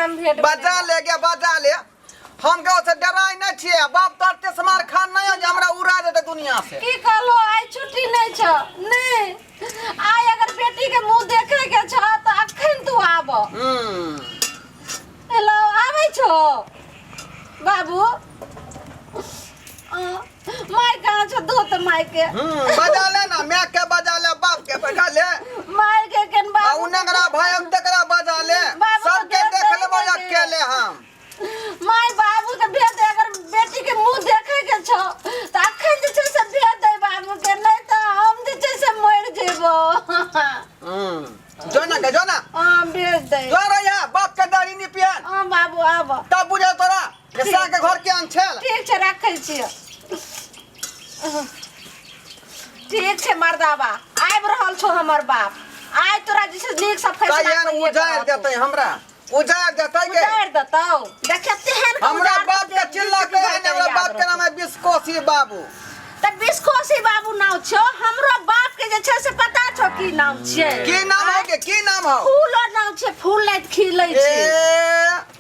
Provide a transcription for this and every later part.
हम भेंट बजा ले गे, बजा ले। हम गाँव से डराय नहीं छियै। बाप तोर तेसमार खान नहीं है जे हमरा उड़ा देते दुनिया से। की कहलो, आइ छुट्टी नहीं छ? नहीं, आइ अगर बेटी के मुंह देखे के छ त अखन तू आब। हेलो, आबै छो बाबू? माय कहाँ छो? दो त my के। बजा ले ना, my के बजा ले, बाप के बजा ले। My के केन आ बाबू उ नगरा भाई हम तकरा बजा ले। बाबू तो सबके देख देख नहीं लेबै देते। अकेले हम। My बाबू के भेज दे। अगर बेटी के मुंह देखे के छो त अखन जे छै से भेज दे बाबू के, नहीं त हम जे छै से मर जेबो। जो ना गे, जो ना। हां, भेज दे। जो रहिया बाप के दाढ़ी नहीं पियन। हां बाबू, आब। तब बुझे तोरा जे साह के घर के अन छेल। ठीक छै, राखै छियै। ठीक छै मर्दाबा, आबि रहल छौ हमर बाप। आइ तोरा जे छै नीक से फैसला कहियन करिये उजारि पड़तौ। देतै हमरा, उजारि देतै के। उजारि देतौ, देखिए तेहन के हमरा उजारि बाप देतौ के जे चिल्ला के बीस है, हमरा याद बाप के रहतौ। नाम है बिस्कोसी बाबू। त बिस्कोसी बाबू नाम छौ? हमरो बाप के जे छै से पता छौ की नाम छियै? की नाम है के? की नाम हो? फूल नाम छै, फूल नहि खिलै ए छै।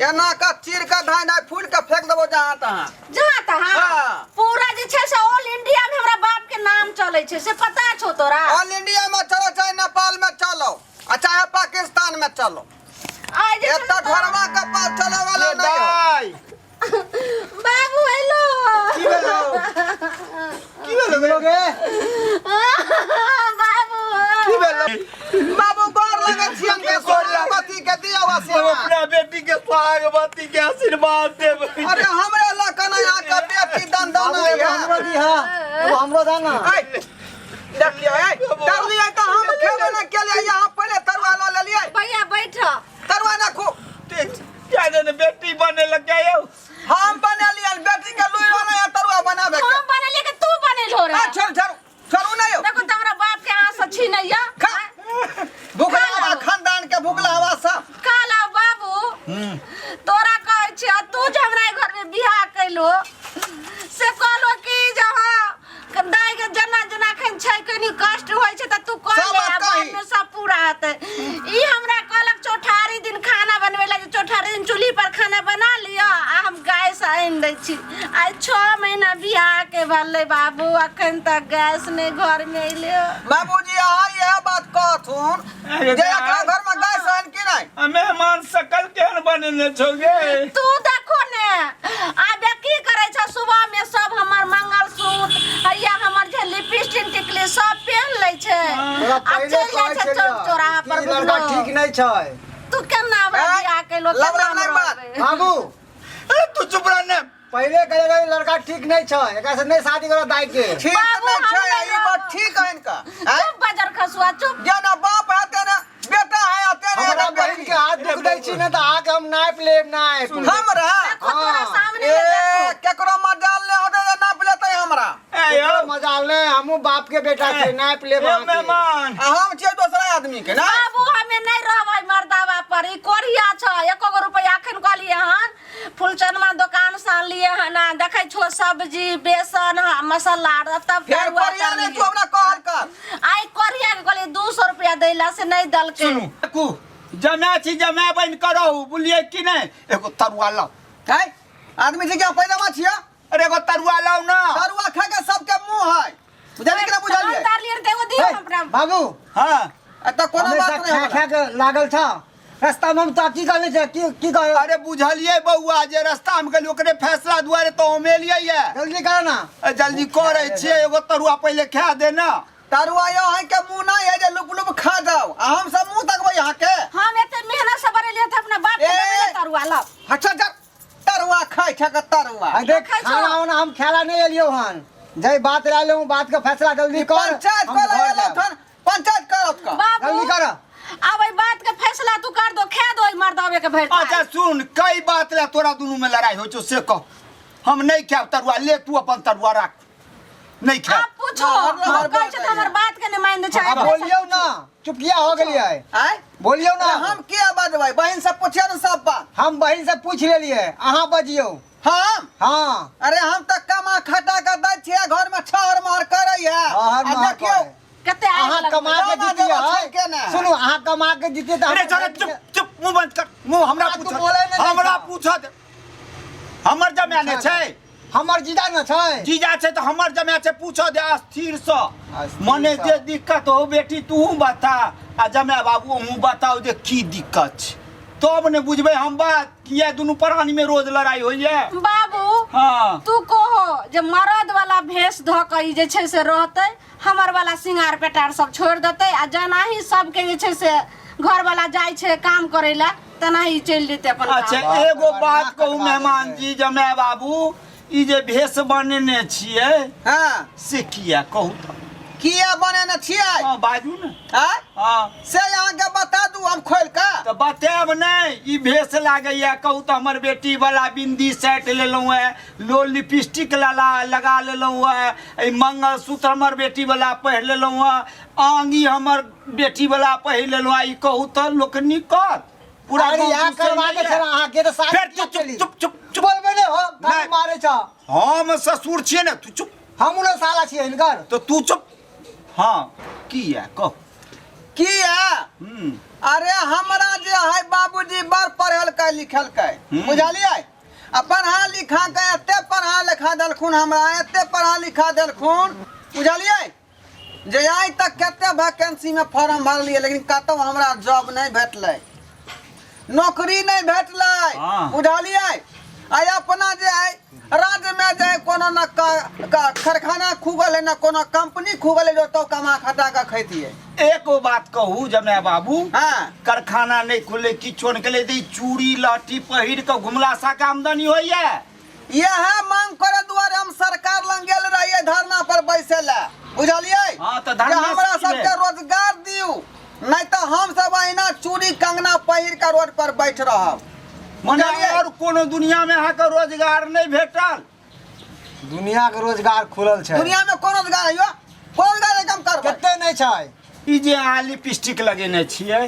एना का चीर का धान आइ फूल के फेंक देबो जहाँ तहाँ। जहाँ तहाँ? हाँ। पूरा जे छै से ऑल इंडिया में हमरा बाप के नाम चलै छै, से पता छौ तोरा? ऑल इंडिया में चलो, चाहे नेपाल में चलो आ चाहे पाकिस्तान में चलो, आइ जे छै एतऽ से तोरा- घरवा के पास चले वाला ये नहीं हो। दाइ बाबू हेलो। की भेलो? की भेलो की गे? बाबू। की भेलो? बाबू, गोर लगे छियन के, सोहागवती के दिया हम आशीर्वाद। अपना बेटी के सुहागवती के आशीर्वाद देबै। अरे हमरे लखन यहाँ के बेटी दन दन बाबू, एगो हमरो दिहा, एगो हमरो दा ना। ऐ, देखियो, ऐ डरलियै तऽ हम खेबे ना केलियै। यहाँ पहिले तरुआ लऽ लेलियै। भैया, बैठ। तरुआ ना खो। क्या जाने बेटी बने लग गया यौ। हम बनेलियै, बेटी के लुइ बना या तरुआ बनाबे के। हम बनेलियै कि तू बनेलहो रे? आ, छोड़ छोड़ छोड़ू ना यौ। देखो त हमरा बाप के हाथ से छीनैया। खा भूखला हवा, खानदान के भूखला हवा सब। काला बाबू, तोरा कहै छियै, तू जे हमरा घर में बियाह कैलो से कहलो कि जे हाँ दाई के जेना जेना एखन छै कनी कष्ट होइ छै तऽ तू कर सब ले, बात आ कही। बादमे सब पूरा हेतै। ई हमरा कहलक चौठारी दिन खाना बनबै लए जे चौठारी दिन चूल्ही पर खाना बना लिअ आ हम गैस आनि दै छी। आइ 6 महीना बियाह के भेलै बाबू, अखन तक गैस नहि घरमे एलै। बाबूजी, अहाँ इएह बात कहथुन अरे जे एकरा दाइ। घर में गैस आनि कि नहि? आ मेहमान सकल केहन बनेने छौ गे? तू देखो ने, आब की करे छ। सुबह में सब हमर मंगलसूत्र, हैया हमर जे लिपस्टिक, टिकली सब पहन लै छै तोरा आ पहिले चलि जाइ कहै छै छलियौ चौक चौराहा कि पर। ई लड़का बुझलो? ठीक नहि छै। तू केना हमरा ऐ, बियाह कैलो? लबड़ा केना हम नहि बात। रहबै? बाबू। ए, तू चुप रह ने। पहिले कहे रहे लड़का ठीक नहीं छै, एकरा से नहीं शादी करो दाई के। ठीक बाबू, नहीं छै। हम नहीं ई बात रहब। ठीक है इनका, हैं? चुप बजर खसुआ, चुप। जेना बाप है तेना बेटा है, तेना हमरा एकर बहिन बेटी। के हाथ दुख दै छी ने तऽ आके हम नापि लेब, नापि। हमरा देखो तोरा हाँ। सामने ए में देखो। केकरो मजाल ले होते जे नाप लेतै हमरा। ए यौ। केकरो मजाल नहि, हमहूँ बाप के बेटा छी, नापि लेब ए अहाँके। मेहमान। आ हम छियै दोसरा आदमी के ना। बाबू, हमे नहीं रहबै मर्दावा पर। ई कोढ़िया छ, एको गो रुपया अखन कहलियै हन फुलचनमा दोकान से आनलियै हन, आ देखै छो सब्जी, बेसन, मसाला आर तब फेर तरुआ कोरिया नहि तरलियै। तू हमरा कहल कर। आइ कोढ़िया के कहलियै 200 रुपया दै ला, से नहि देलकै। सुनू देखू, जमा छी जमा बनि कऽ रहू, बुझलियै कि नहि? एगो तरुआ लाउ। है आदमी छी क्या पैदामा छियै? अरे एगो तरुआ लाउ ना। तरुआ खा के सबके मुंह है, बुझलियै कि ना बुझलियै? हम तरलियै तऽ एगो दियौ हे, हमरा। बाबू। हाँ। एतऽ कोनो हमेशा बात नहि खा होला। खा के लागल छ रास्ता में, हम तो की कहले छै, की की कह? अरे बुझलियै बौआ, जे रास्ता में गेलियै ओकरे फैसला दुआरे तो हम एलियै ये। जल्दी कर ना। ए, जल्दी करै छियै, एगो तरुआ पहिले खा दे ना। तरुआ यो है के मुंह नहीं है जे लुप लुप खा जाओ, आ हम सब मुंह तकबै यहाँ के। हम एते मेहनत से बनेलियै तऽ अपना बाप के ए! देबै ने तरुआ लऽ। अच्छा जा, तरुआ खाइ छै के तरुआ। आ देख, देखै छौ। खाना उना हम खेला नहीं एलियो हन, जै बात लाले हूँ बात के फैसला जल्दी कर। पंचायत हम कर घर एलो जायब। थन, पंचायत करत का। बाबू, जल्दी कर। आब एहि बात के फैसला तू कर दो, खा दो मर्दावे के भरि अच्छा थारी। सुन, कई बात ले तोरा दुनू में लड़ाई होइ छौ से कह। हम नहीं खायब तरुआ, ले तू अपन तरुआ राख, नहीं खायब। आप पूछो, हर हम हर कहै छै तऽ हमर बात के नहि मान दै छै। अब बोलियौ ना, चुपकिया हो गेलियै। आय बोलियौ ना। हम किया बजबै? बहिन से पूछिए ने सब बात। हम बहिन से पूछ लेलियै, अहाँ बजियौ। हम? हाँ। अरे हम तऽ कमा खटा के दै छियै, घर में छहर महर करैया। छहर आ महर देखियौ करै। कते आगि अहाँ लगबै। कमा के जमा जीतियै जमा छै के ने? सुनू, अहाँ कमा के जीतियै तऽ अरे हम जरा चुप चुप। मुंह बंद कर मुंह हमरा तू पूछ बोले नहि दै हमरा छह। पूछ दे हमर जमाय ने छै हमर जीजा ने छै जीजा छै तऽ हमर जमाय छै पूछ दे स्थिर सँ अस्थिर मने सँ। जे दिक्कत हो बेटी तू बता आ जमाय बाबू अहूँ बताउ जे की दिक्कत छै तब ने बुझबै हम बात किया दुनू प्राणी में रोज लड़ाई होइए बाबू हाँ तू कहो जे मरद वाला भेष धऽ कऽ ई जे छै से रहतै हमर वाला सिंगार पेटार सब छोड़ि देतै आ जेनाही सबके जे छै से घर वाला जाइ छै काम करै लए तेनाही चलि जेतै अपन काम। अच्छा बाप रे एगो बाप, बात नाक कहू कटवा मेहमान देतै। जी जमाय बाबू ई जे भेष बनेने छियै हाँ से किया कहू तऽ किया बनेने छियै हँ बाजू ने आँय हँ से अहाँके बता दू हम खोलि कऽ तऽ बतायब नहि ई भेष लागैया कहू तऽ हमर बेटी वाला बिंदी सेट लेलहुँ हेँ लो लिपस्टिक लला लगा लेलहुँ हेँ एहि मंगलसूत्र हमर बेटी वाला पहिर लेलहुँ हेँ आँगी हमर बेटी वाला पहिर लेलहुँ हेँ ई कहू तऽ लोक नीक कहत पूरा अरे गाँव यहाँ दुसै करवा नहि के यऽ। छल अहाँके तऽ साथ फेर चुप चुप चुप चुप चुप बोलबे नहि हो नहि। गाली मारे छ हम ससुर छियै ने तू चुप हमहूँ ने साला छियै हिनकर तऽ तू चुप हँ किया कहू किया हम्म अरे हमरा जे है बाबूजी बड़ पढ़लकै लिखलकै हम्म। बुझलियै आ पढ़ा लिखा के एते पढ़ा लिखा देलखुन हमरा एते पढ़ा लिखा देलखुन बुझलियै जे आइ तक कते वैकेंसी में फॉर्म भरलियै लेकिन कतौ हमरा जॉब नहि भेटलै नौकरी नहि भेटलै हाँ। बुझलियै आइ अपना जे है राज्य में जे है कोनो न कारखाना खुगल है न कोनो कंपनी खुगल है जो तो कमा खटा के खैतियै एको बात कहू जमाय बाबू हाँ कारखाना नहि खुले किछो नहि खुले तऽ ई चूड़ी लहठी पहिर कऽ घुमला सँ आमदनी होइया इएह मांग करे दुआरे हम सरकार लग गेल रहियै धरना पर बैसे लए बुझलियै हाँ, तऽ जे धरना हमरा से की सबके भेल? रोजगार दियौ नहि तऽ हम सब अहिना चूड़ी कंगना पहिर के रोड पर बैठ रहब मने बुझलियै? और कोनो दुनिया में अहाँके रोजगार नहि भेटल दुनिया के रोजगार खुलल छै दुनिया में कोन रोजगार है यौ कोन रोजगार है कम करबै कते नहि छै ई जे अहाँ लिपस्टिक लगेने छियै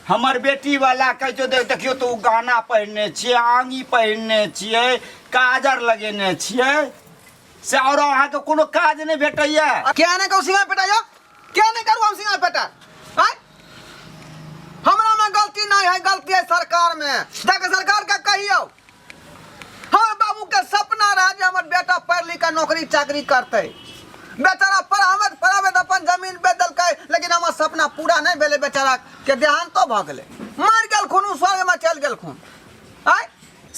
हमर बेटी वाला कहै छौ देख देखियौ तऽ ओ गहना पहिरने छियै आँगी पहिरने छियै काजर लगेने छियै से आओर अहाँके कोनो काज नहि भेटैया क्या नहीं करू सिंगार पेटा यौ क्या नहीं करू हम सिंगार पेटा आय हमरा में गलती नहीं है गलती है सरकार में जाके सरकार के कहियो हमर बाबू के सपना रहे जे हमर बेटा पढ़ लिख के नौकरी चाकरी करते बेचारा पढ़ाबैत पढ़ाबैत अपन जमीन बेच देलकै लेकिन हमर सपना पूरा नहीं भेलै बेचारा के देहांतो भऽ गेलै मरि गेलखुन ओ स्वर्ग में चलि गेलखुन आय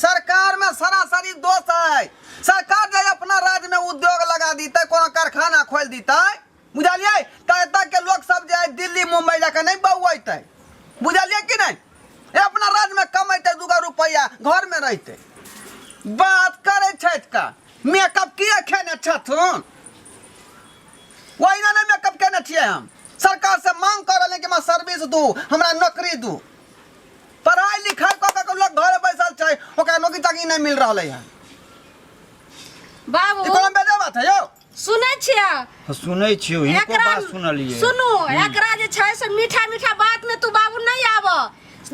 सरकार में सरासरी दोष है सरकार जे अपना राज्य में उद्योग लगा दीते कोनो कारखाना खोल दीते बुझलियै तऽ एतऽ के लोक सब जे है दिल्ली मुंबई जाके नहीं बौएतै बुझलियै कि नहीं ए अपना राज्य में कमेतै दूगो रुपैआ घर में रहतै बात करै छथि का मेकअप किए खेने छथुन ओहिना नहि मेकअप केने छियै हम सरकार से मांग कर रहलियै कि हमरा सर्विस दू हमरा नौकरी दू पढ़ाई लिखाई कऽ कऽ लोक घरे बैसल छै ओकरा नौकरी चाकरी नहि मिल रहलै हन बाबू ई कोनो बेजा बात है यौ सुनै छियै सुनै छियौ हिनको एकरा बात सुनलियै सुनू एकरा जे छै से मीठा मीठा बात में तू बाबू नहीं आब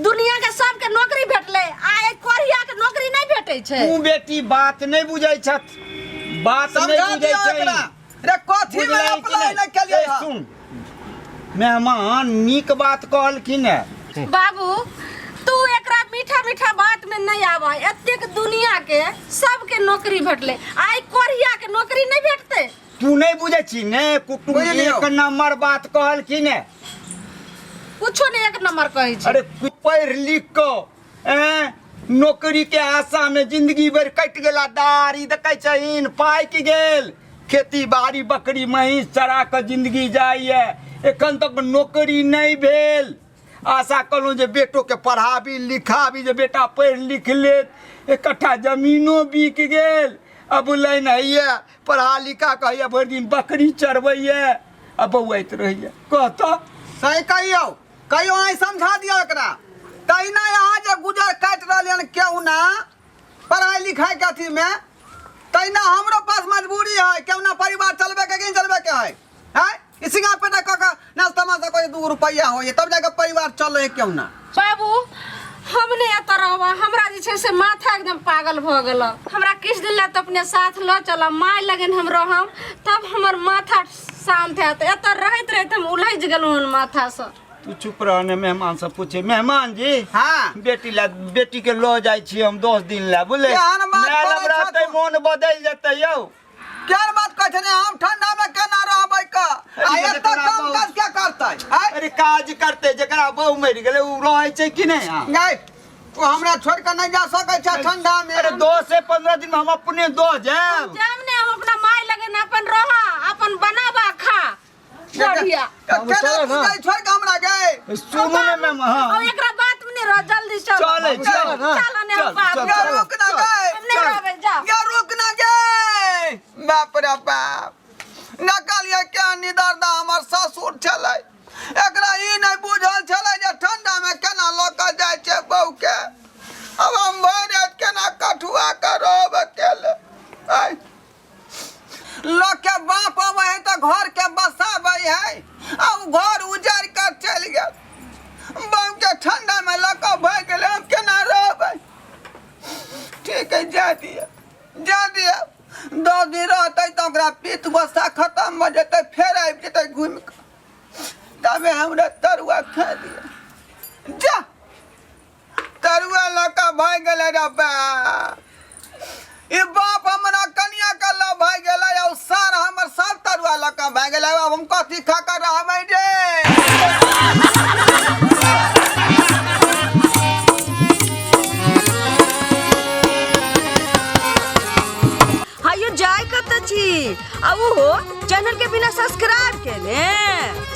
दुनिया के सबके नौकरी भेटलै आ एक कोरिया के नौकरी नहीं भेटै छै तू बेटी बात नहि बुझै छथ बात नहि समझा बुझै दियौ छै एकरा रे कथी में बुझलही कि अप्लाई नहि? नहि केलियै ए, हँ? सुन मेहमान नीक बात कहलखिन है बाबू तू एकरा मीठा मीठा बात में नहीं आब एतेक दुनिया के सबके नौकरी भेटलै आइ कोरिया के नौकरी नहीं भेटतै तू नहि बुझै छी ने कुटुम बुझलियौ। एक नंबर बात कहलखिन है कुछो नहीं एक नंबर कहै छै अरे पढ़ लिख कऽ एँ नौकरी के आशा में जिंदगी भरि कटि गेला दाढ़ी देखै छहीन पाकि गेल खेती बाड़ी बकरी महींस चरा कऽ जिंदगी जाइए एखन तक नौकरी नहि भेल आशा कलहुँ जे बेटोके पढ़ाबी लिखाबी जे बेटा पढ़ि लिख लेत एक कट्ठा जमीनो बिक गेल अब लाइन होइए पढ़ा लिखा कऽ होइए भरि दिन बकरी चरबैए आ बौआइत रहैए कहतऽ सही कहियौ कहियौ अहाँ समझा दियौ एकरा तहिना यहाँ जे गुजर काटि रहल हन केहू ना पढ़ाई लिखाई के अथी में तहिना हमरो पास मजबूरी है केहू ना परिवार चलबे के कि नहीं चलबे के है हैं ई सिंगा पेटा कऽ के नाश्ता मास्ता कऽ दू रुपैआ होइए तब जाके परिवार चलै है केहू ना बाबू हम नहि एतऽ रहब हमरा जे छै से माथा एकदम पागल भऽ गेल हमरा किछु दिन लए तऽ अपने साथ लऽ चलब माय लगन हम रहब तब हमर माथा शान्त हैत एतऽ रहैत रहैत हम उलझि गेलहुँ हन माथासँ तू तू चुप रह ने, मेहमान सब पूछे। मेहमान जी, हाँ। बेटी ला, बेटी के ल जाइ छी हम 10 दिन ला, बुझले? केहन बात नहि करै हमरा छह तऽ तू? मोन बदलि जेतै यौ। केहन बात कहै छै ने, हम ठंडा में केना रहबै क आ अरे एतऽ जकरा काम बहु- काज क्या करतै आय? अरे काज करते, जकरा बहु मरि गेलै ओ रहै छै कि नहि? हाँ? नहि, ओ हमरा छोड़ के नहीं जा सकै छै ठंडा में। अरे 10 से 15 दिन में हम अपने दो जायब। जाम ने हम अपना माय लगे ना, अपन रहा, अपन बनाबा खा, बढ़िया। केना चलो तू ना। जाइ छोड़ के हमरा गए? सुनू ने मैम, हाँ। और एकरा बात में नहीं रह, जल्दी चलो। चले, चल। चलो ने चल, बाप। चल, या चल। रुक ना गए। हम नहीं रहबे, जा। या रुक ना गए। बाप रे बाप, नकलिया क्या निदर्दा हमर ससुर छलै। एकरा ई नहि बुझल छलै जे ठंडा में केना लऽ कऽ जाइ छै बहू के। अब हम भरि राति केना कठुआ के रहब अकेले? आइ लऽ के बाप अबै है तऽ घर के बसाबै है, आ ओ घर उजाड़ि कऽ चलि गेल। बहू के ठंडा में लऽ कऽ भागि गेलै, हम केना रहबै? ठीक है, जा दिअ, जा दिअ। 10 दिन रहतै तऽ ओकरा पित्त गुस्सा खतम भऽ जेतै, फेर आबि जेतै घुमि कऽ, तबे हमरा तरुआ खा दिअ। जा, तरुआ लऽ कऽ भागि गेलै रे बाप। ई बाप हमरा कनिया के लऽ भागि गेलै आ सार हमर सब तरुआ लऽ कऽ भागि गेलै। आब हम कथी खा कऽ रहबै रे? हायो, जाय कत छी आ उहो चैनल के बिना सब्सक्राइब केने?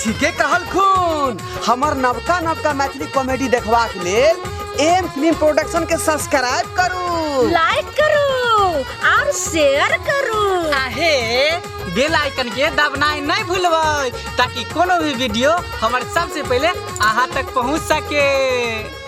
ठीके कहलखुन। हमर नवका नवका मैथिली कॉमेडी देखबाक लेल एम फिल्म प्रोडक्शन के सब्सक्राइब करू, लाइक करू और शेयर करू। आहे बेल आइकन के दबनाइ नहीं भूलबै, ताकि कोनो भी वीडियो हमर सबसे पहले अहाँ तक पहुँच सके।